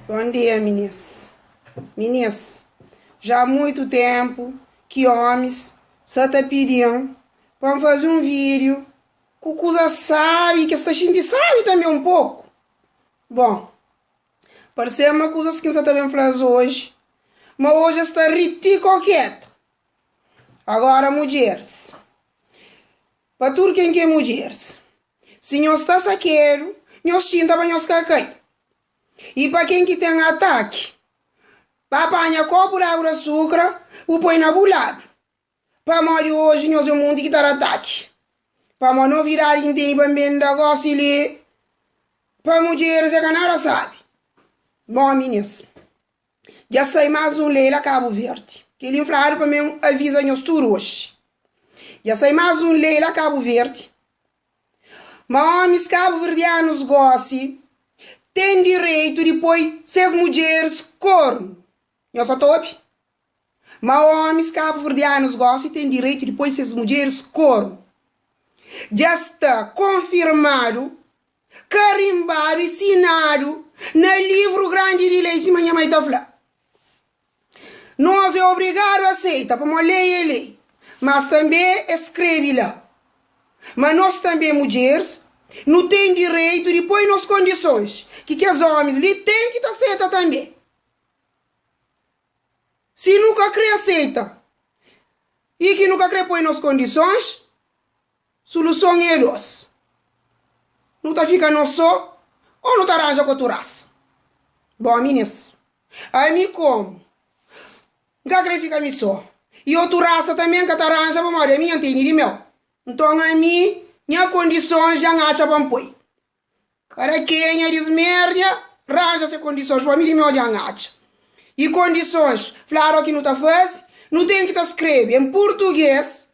Bom dia minis. Minis, já há muito tempo ki homis sa ta pidi-m pa N faze un vídeo ku kuza sabi ki es ta xinti sabi tanbe un poku. Bom, parse-m ma kuzas ki N sa ta ben fla-s oji, ma oji es ta ri ti koketa. Agora mudjeris, pa tudu ken ki é mudjeris, si nhos sta sakedu, nhos xinta pa nhos ka kai. I pa ken ki ten ataki, ba panha kopu di agu di asukra bu poi na bu ladu, pamodi oji nhos é munti ki ta da ataki. Pamodi novidadi ki N tene pa N ben da gosi li pa mudjeris é ka nada sabi. Bon minis, dja sai mas un lei la Kabu Verdi. Kel-li N fladu pa mi aviza nhos tudu oji. Dja sai mas un lei la Kabu Verdi Ma omis kabuverdianus gosi ten direitu di poi ses mudjeris kornu. Nhos sa ta obi? Ma omis kabuverdianus gosi ten direitu di poi ses mudjeris kornu. Dja sta konfirmadu, karimbadu i sinadu na livru grandi di lei, sima nha mai ta fla. Nos é obrigadu aseita, pamodi lei é lei. Mas tanbê es skrebe la ma nos tanbê, mudjeris, nu ten direitu di poi nos kondisons, ki kes ómis li ten ki ta seta tanbê. Si nu ka krê aseita i ki nu ka krê poi nos kondisons, suluson é dos, nu ta fika nos sô ô nu ta ranja ku otu rasa. Bon, minis, Ami komu N ka kre fika mi so i otu rasa tanbe N ka ta ranja pamodi ami nha N tene di meu. Nton ami nha kondisons dja N atxa pa N poi. Kada kenha dismerdia ranja se kondisons pa mi di meu dja N atxa. I kondisons fladu ki nu ta faze nu ten ki ta skrebe en purtuges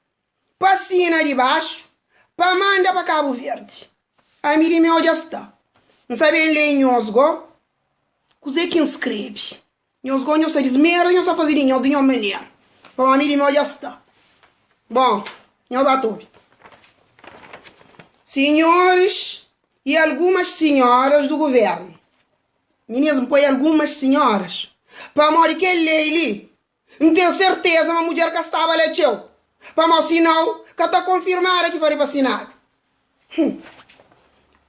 pa sina di baxu pa manda pa Kabu Verdi. Ami di meu dja sta. N sa ben lei nhos go kuzê ki N skrebe. Nhos go nhos ta dismera, nhos ta faze di nhos di nhos manera. Pamodi ami di meu dja sta. Bon, nhos ba ta obi. Sinhoris e algumas sinhoras do governo. Minis, N poi algumas sinhoras pamodi kel lei li N ten serteza ma mudjer ka staba la txeu, pamodi sinau ka ta konfirmada ki fari pa sinadu. Hum.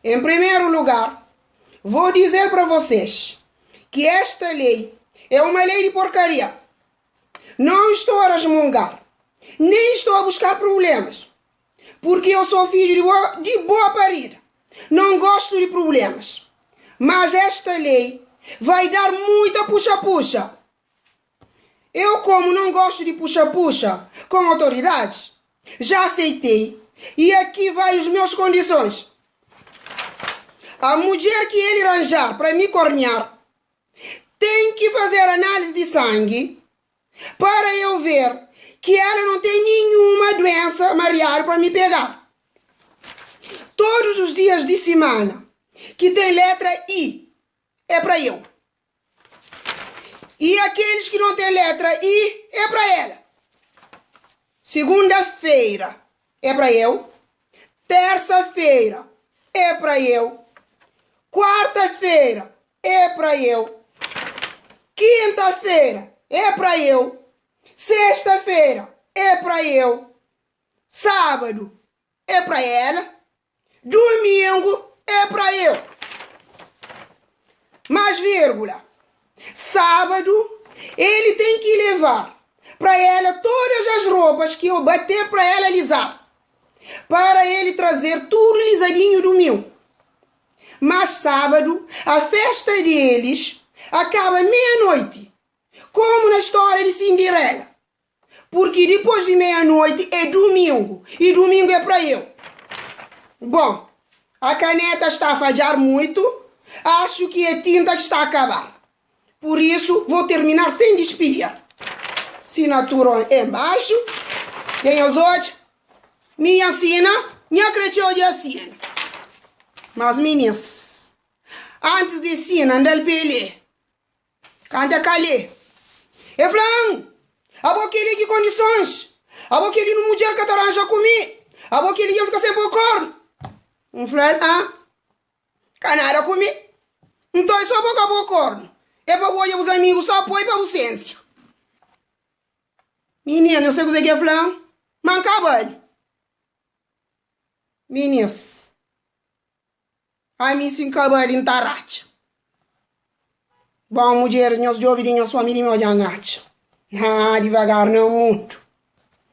Em primeiro lugar, vou dizer para vocês que esta lei é uma lei de porcaria. Não estou a resmungar, nem estou a buscar problemas, porque eu sou filho de boa, de boa parida. Não gosto de problemas. Mas esta lei vai dar muita puxa-puxa. Eu, como não gosto de puxa-puxa com autoridades, já aceitei e aqui vai os meus condições. A mulher que ele arranjar para me cornear tem que fazer análise de sangue para eu ver que ela não tem nenhuma doença mariada para me pegar. Todos os dias de semana que tem letra I é para eu. E aqueles que não têm letra I é para ela. Segunda-feira é para eu. Terça-feira é para eu. Quarta-feira é para eu. Quinta-feira é para eu. Sexta-feira é para eu. Sábado é para ela. Domingo é para eu. Mais vírgula. Sábado ele tem que levar para ela todas as roupas que eu bater para ela lisar. Para ele trazer tudo lisadinho domingo. Mas sábado a festa deles acaba meia-noite, como na história de Cinderela. Porque depois de meia-noite é domingo e domingo é para eu. Bom, a caneta está a falhar muito, acho que é tinta que está a acabar. Por isso, vou terminar sem despedir. Assinatura embaixo. Tem os outros. Minha assina, minha cresceu de assina. Mas meninas, antes de assina, anda al pele. Kantu e ka lé, e fla-m, Abo kel-li ki kondisons? Abo kel-li nu mudjer ka ta ranja ku mi? Abo kel-li dja N fika sen pô kornu? N fla-l, Ah, ka nada ku mi. Nton é so bo ka pô kornu. É pa bu odja bus amigus ta poi pa bu sensia. Minina, nhos sabe kuzê ki el fla-m? Ma N ka bali. Minis, ami si N ka bali N ta ratxa. Bon, mudjeris, nhos djobe di nhos família mi odja N atxa. Haa, divagar na mundu.